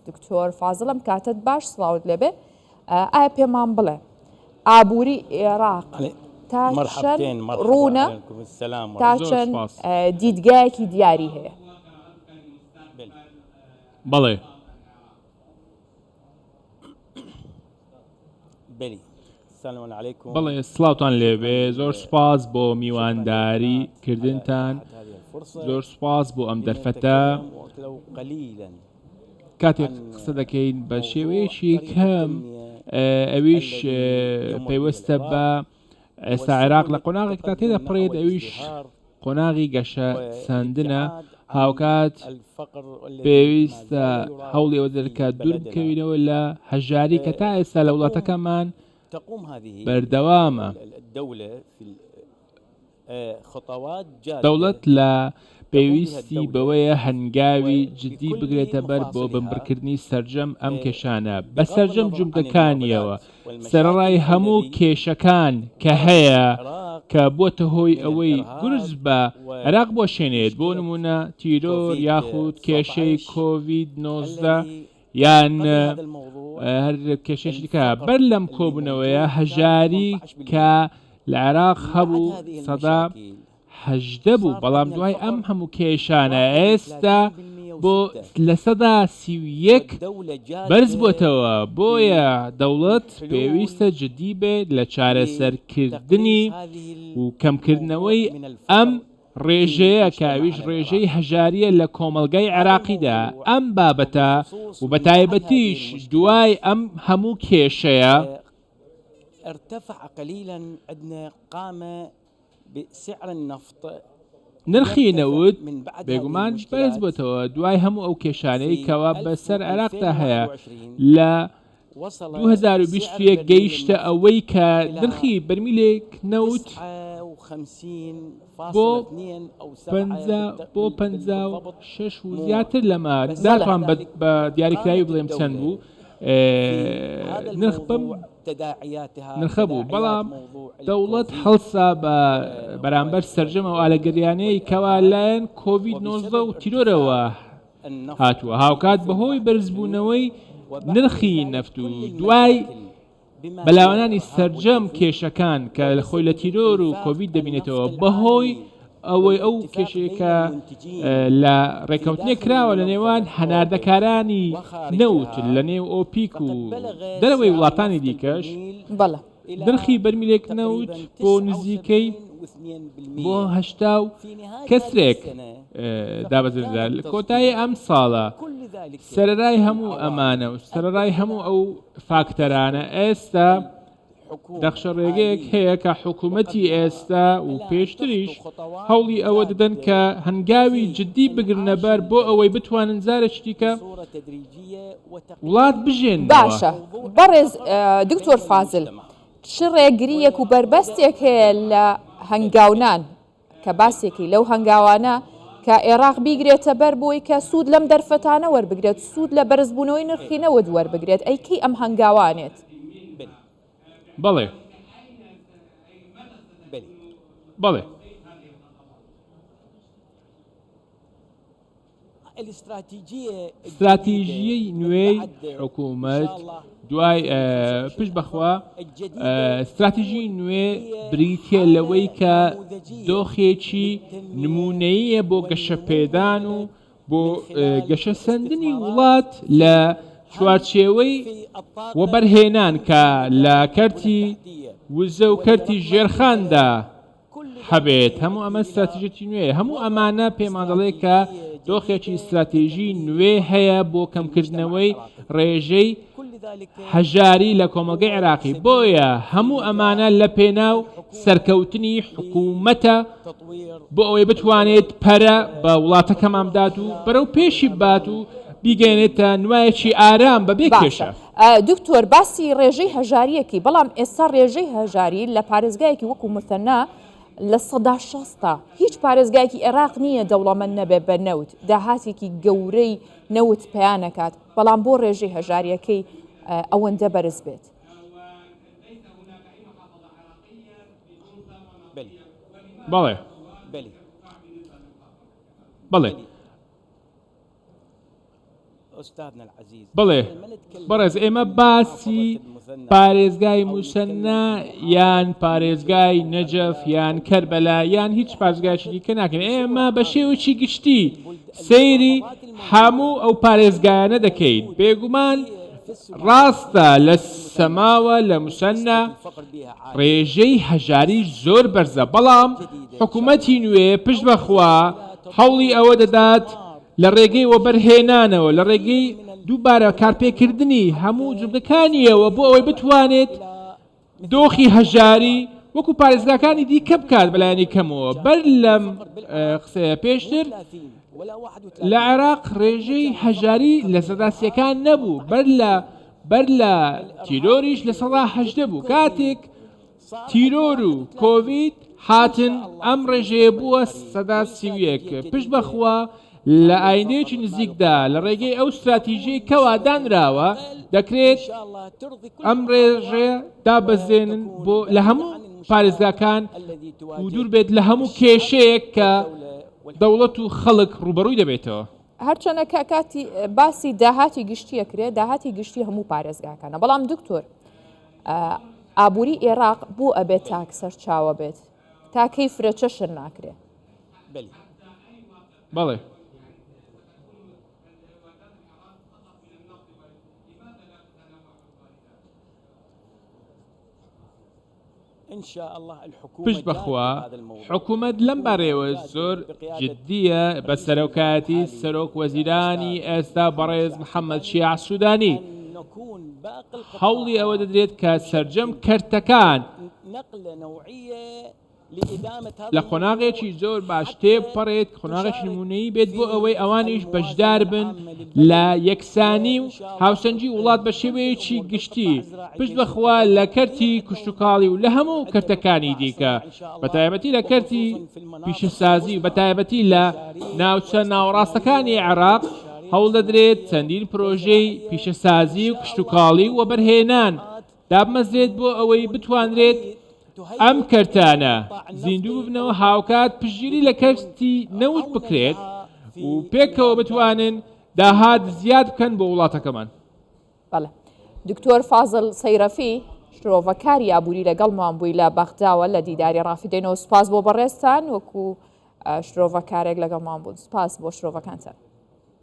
دکتۆر فازڵ ئەم کاتەت باش سڵاوت لێبێ ئایا پێمان بڵێ ئابووری عێراق تا چەند ڕوونە تا چەند دیدگایەکی دیاری هەیە؟ بەڵێ. بەڵێ سڵاوتان لێبێ زۆر سوپاس بۆ میوانداری کردنتان زۆر سوپاس بۆ ئەم دەرفەتە کاتێک قسە دەکەین بە شێوەیەکی کەم ئەویش پەیوەستە بە ئێستا عێراق لە قۆناغێکدا تێدەپەڕێت ئەویش قۆناغی گەشە سەندنە هاوکات پێویستە هەوڵی ئەوە دەرکە دوور بکەوینەوە لە هەژاری کە تا ئێستا لە وڵاتەکەمان بەردەوامە. دەوڵەت لە پێویستی بەوەیە هەنگاوی جدی بگرێتە بەر بۆ بنبڕکردنی سەرجەم ئەم کێشانە بە سەرجەم جومگەکانیەوە، سەرەڕای هەموو کێشەکان کە هەیە کە بووەتە هۆی ئەوەی گورز بە عێراق بوەشێنێت بۆ نموونە تیرۆر یاخود کێشەی کۆڤید 19 یان هەر کێشەیەکی دیکە. بەر لەم کۆبوونەوەیە هەژاری کە لە عێراق هەبوو 18% بوو، بەڵام دوای ئەم هەموو کێشانە ئێستا بۆ 31% بەرز بووەتەوە، بۆیە دەوڵەت پێویستە جدی بێت لە چارەسەرکردنی و کەمکردنەوەی ئەم ڕێژەیە کە ئەویش ڕێژەی هەژارییە لە کۆمەڵگای عێراقیدا، ئەم بابەتە و بەتایبەتیش دوای ئەم هەموو کێشەیە، نرخی نەوت بێگومان بەرزبووەتەوە دوای هەموو ئەو کێشانەی کەوا بەسەر عێراقدا هەیە لە 2021 گەیشتە ئەوەی کە نرخی بەرمیلێک نەوت بۆ پەنجا بۆ 56 و زیاتر لەمە ناتوان بە دیاریکراوی بڵێم چەند بوو نرخ بەم نرخە بوو بەڵام دەوڵەت هەڵسا بە بەرامبەر سەرجەم ئەو ئالەگەریانەی کەوا لایەن کۆڤید 19 و تیرۆرەوە هاتووە هاوکات بەهۆی بەرزبوونەوەی نرخی نەفت و دوای بەلاوەنانی سەرجەم کێشەکان کە خۆی لە تیرۆر و کۆڤید دەبینێتەوە بەهۆی ئەوەی ئەو کێشەیە کە لە ڕێککەوتنێک کراوە لە نێوان هەناردەکارانی نەوت لە نێو ئۆپیک و دەرەوەی وڵاتانی دیکەش بەڵێ. نرخی بەرمیلێک نەوت بۆ نزیکەی بۆ 80 و کەسرێک دابەزێنرا لە کۆتایی ئەم ساڵە سەرەرای هەموو ئەمانە و سەرەرای هەموو ئەو فاکتەرانە ئێستا نەخشە ڕێگەیەک هەیە کە حکوومەتی ئێستا و پێشتریش هەوڵی ئەوە دەدەن کە هەنگاوی جددی بگرنەبەر بۆ ئەوەی بتوانن جارێکی دیکە وڵات بژێننەوە. باشە بەڕێز دکتۆر فازل چ ڕێگرییەک و بەربەستێک هەیە لە هەنگاونان کە باسێکی لەو هەنگاوانە کە ئێراق بیگرێتە بەر بۆی کە سوود لەم دەرفەتانە وەربگرێت سوود لە بەرزبوونەوەی نرخی نەوت وەربگرێت ئەی کەی ئەم هەنگاوانێت؟ بەڵێ بەڵێ. ستراتیژیی نوێی حکوومەت دوای پشت بەخوا ستراتیژی نوێ بریتە لەوەی کە دۆخێکی نمونەیە بۆ گەشەپێدان و بۆ گەشەسەندنی وڵات لە چوارچێوەی وەبەرهێنان کە لە کەرتی وزە و کەرتی ژێرخاندا هەبێت، هەموو ئەمە ستراتیژیەتی نوێیە، هەموو ئەمانە پێمان دەڵێت کە دۆخێکی ستراتیژی نوێ هەیە بۆ کەمکردنەوەی ڕێژەی هەژاری لە کۆمەڵگەی عێراقی، بۆیە هەموو ئەمانە لە پێناو سەرکەوتنی حکوومەتە بۆ ئەوەی بتوانێت پەرە بە وڵاتەکەمان بدات و بەرەو پێشی ببات و بیگەیەنێتە نوایەکی ئارام بەبێ باشە کێشە. دکتۆر باسی ڕێژەی هەژاریەکی بەڵام ئێستا ڕێژەی هەژاری لە پارێزگایەکی وەکو مثەنا 60% هیچ پارێزگایەکی عێراق نییە دەوڵەمەند نەبێ بە نەوت داهاتێکی گەورەی نەوت پیا نەکات بەڵام بۆ ڕێژەی هەژاریەکەی ئەوەندە بەرز بێت. بەڵێ بەڵێ. بەڵێ بەڕێز ئێمە باسی پارێزگای موسەننا یان پارێزگای نەجەف یان کەربەلا یان هیچ پارێزگایەکی دیکە ناکەین ئێمە بە شێوەیەکی گشتی سەیری هەموو ئەو پارێزگایانە دەکەین بێگومان ڕاستە لە سەماوە لە موسەننا ڕێژەی هەژاری زۆر بەرزە بەڵام حکوومەتی نوێ پشت بەخوا هەوڵی ئەوە دەدات لە ڕێگەی وەبەرهێنانەوە، لە ڕێگەی دووبارە کارپێکردنی هەموو جومگەکانییەوە بۆ ئەوەی بتوانێت دۆخی هەژاری وەکو پارێزگاکانی دیکە بکات بەلایەنی کەمەوە. بەر لەم قسەیە پێشتر لە عێراق ڕێژەی هەژاری لە سەدا سیەکان نەبوو، بەر لە بەر لە تیرۆریش 18% بوو. کاتێک تیرۆر و کۆڤید هاتن ئەم ڕێژەیە بووە 31%. پشت بە خوا لە ئایندەیەکی نزیکدا لە ڕێگەی ئەو ستراتیژیەی کەوا دانراوە دەکرێت ئەم ڕێژەیە دابەزێنن بۆ لە هەموو پارێزگاکان و دوور بێت لە هەموو کێشەیەک کە دەوڵەت و خەڵک ڕووبەڕووی دەبێتەوە. هەرچەنە کە کاتی باسی داهاتی گشتی ئەکرێ داهاتی گشتی هەموو پارێزگاکانە بەڵام دکتۆر ئابووری ئێراق بۆ ئەبێت تاک سەرچاوە بێت تا کەی فرەچەشن ناکرێ؟ بەڵێ. پشت بەخوا حکومەت لەم بارەیەوە زۆر جدییە بە سەرۆکایەتی سەرۆک وەزیرانی ئێستا بەڕێز محەممەد شیاع سوودانی هەوڵی ئەوە دەدرێت کە سەرجەم کەرتەکان لە قۆناغێکی زۆر باش تێبپەڕێت، قۆناغێکی نموونەیی بێت بۆ ئەوەی ئەوانیش بەشدار بن لە یەکسانی و هاوسەنگی وڵات بە شێوەیەکی گشتی، پشت بە خوا لە کەرتی کشتوکاڵی و لە هەموو کەرتەکانی دیکە، بەتایبەتی لە کەرتی پیشەسازی و بەتایبەتی لە ناوچە ناوەڕاستەکانی عێراق هەوڵدەدرێت چەندین پرۆژەی پیشەسازی و کشتوکاڵی و وەبەرهێنان دابمەزرێت بۆ ئەوەی بتوانرێت ئەم کەرتانە زیندوو ببنەوە هاوکات پشتگیری لە کەرتی نەوت بکرێت و پێکەوە بتوانن داهات زیاد بکەن بۆ وڵاتەکەمان. بەڵێ دکتۆر فازل سەیرەفی شرۆڤەکاری ئابووری لەگەڵمان بووی لە بەغداوە لە دیداری ڕافیدەینەوە سوپاس بۆ بەڕێزتان وەکو شرۆڤەکارێک لەگەڵمان بوون سوپاس بۆ شرۆڤەکانتان.